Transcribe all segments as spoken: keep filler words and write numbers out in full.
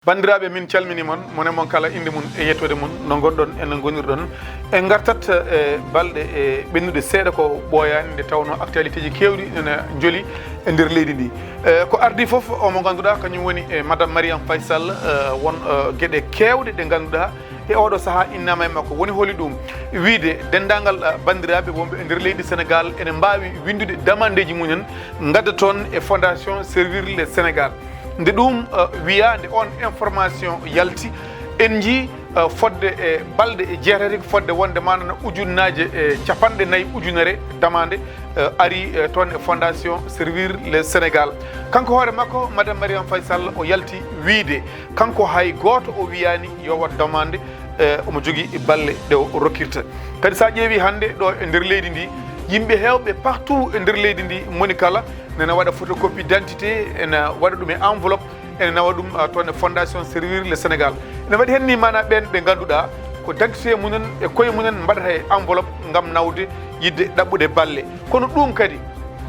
Banndiraaɓe, min calmini mon, mone mon kala innde mum e yettoode mum, no ngonɗon e no ngonirɗon. En ngartat e balɗe e ɓennude seeɗa ko ɓooyaani, nde tawnoo actualitéji keewɗi ene njoli e nder leydi ndi. E ko ardii fof, o mo ngannduɗaa kañum woni e Madame Mariam Faye Sall, e won e geɗe keewɗe ɗe ngannduɗaa e oɗo sahaa innaama e makko. Woni holi ɗum? Wiyde denndaangal e banndiraaɓe wonɓe e nder leydi Sénégal ene mbaawi winndude damandeeji mumen, ngadda toon e Fondation Servir le Sénégal. Nde ɗum e wiyaa, nde on information yalti, en njii e fodde e balɗe e jeetati, fodde wonde maanana ujunnaaje e capanɗe nayi ujunere damaande e ari e toon e Fondation Servir le Sénégal. Kanko hoore makko, Madame Mariam Faye Sall, o yalti wiyde kanko hay gooto o wiyaani yo waɗ damaande, e omo jogii balle ɗe o rokkirta. Kadi, so a ƴeewi hannde ɗo e nder leydi ndi, yimɓe heewɓe partout e nder leydi ndi, moni kala nena waɗa photocopie d'identité, ena waɗa ɗum e enveloppe, ene nawa ɗum e toon e Fondation Servir le Sénégal. Ene waɗi heen ni, maanaa ɓeen ɓe ngannduɗaa ko d'identité mumen e koye mumen mbaɗata e enveloppe ngam nawde yiɗde ɗaɓɓude balle. Kono ɗum kadi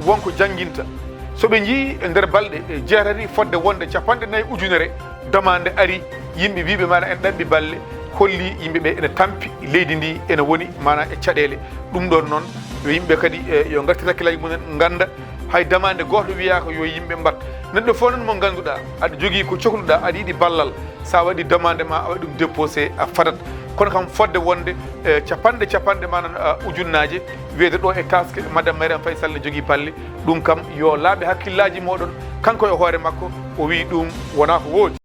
wonko jannginta. So ɓe njii e nder balɗe e jeetati fodde wonde capanɗe nayi ujunere damaande ari, yimɓe wiyɓe maanaa ene ɗaɓɓi balle, holli yimɓe ɓe ene tampi leydi ndi ene woni maanaa e caɗeele. Ɗum ɗoon noon, yo yimɓe kadi e yo ngartir hakkillaaji mumen, ngannda hay damaande gooto wiyaaka yo yimɓe mbaɗ. Neɗɗo fof noon mo ngannduɗaa aɗa jogii ko cohluɗaa, aɗa yiɗi ballal, so a waɗi damaande ma, a waɗi ɗum déposé, a fadat. Kono kam, fodde wonde e capanɗe capanɗe maanaa e ujunnaaje, wiyde ɗo e taske Madame Mariam Faye Sall ne jogii balle, ɗum kam yo laaɓe hakkillaaji mooɗon. Kanko e hoore makko o wiyi ɗum wonaa ko woodi.